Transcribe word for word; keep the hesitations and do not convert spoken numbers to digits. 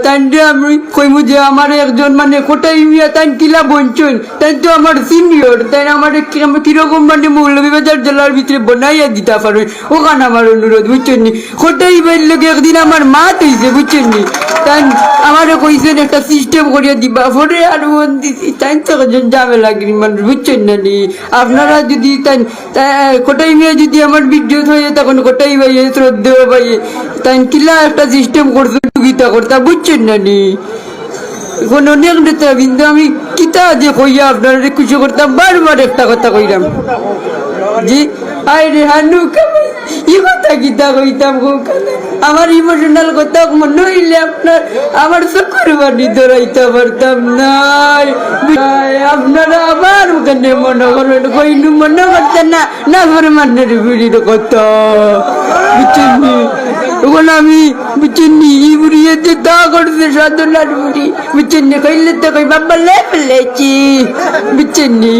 তাইনরে আমি কইমু যে আমার একজন মানে কটাই মিয়া তাইন কিলা বনছইন, তাইন তো আমার সিনিয়র, তাইন আমারে কি-, কিরকম মানে মৌলভীবাজার জেলার ভিতরে বনাইয়া দিতা পারইন, অখান আমার অনুরোধ, বুঝছইন নি? কটাই ভাইর লগে একদিন আমার মাত অইছে, বুঝছইন নি? তাইন আমারে কইছইন একটা সিস্টেম করিয়া দিবা, পরে আর ফোন দিছি, তাইন তো একজন ঝামেলাগিরি মানুষ, বুঝছইন না নি? আপনারা যদি তাইন তা কটাই মিয়া যদি আমার ভিডিও থইয়া তখন কটাই ভাইয়ে, শ্রদ্ধেয় ভাইয়ে, তাইন কিলা একটা সিস্টেম করছইন, দুগিতা করতা, বুঝছইন না নি? এখন অনেক নেতা কিন্তু আমি কিতা যে কইয়া আপনারে খুশি করতাম, বারবার একটা কথা কইরাম। জি, আয় রে হানু কামাই, ই কথা কিতা কইতাম গো? আমার ইমোশনাল কথা মনে অইলে আপনার, আমার চকুর পানি ধরাইতা পারতাম নায়। আপনারা আবার অখানে মনো করইন, কইনু মনো করতা না, না করে মান্নার বুড়ির কথা। বুঝছইন নি? অখন আমি, বুঝছইন নি, ই বুড়িয়ে যে তা করছে সাধনার বুড়ি, বুঝছইন নি? কইলে তো কই বাবা লে ফেলেছি, বুঝছইন নি?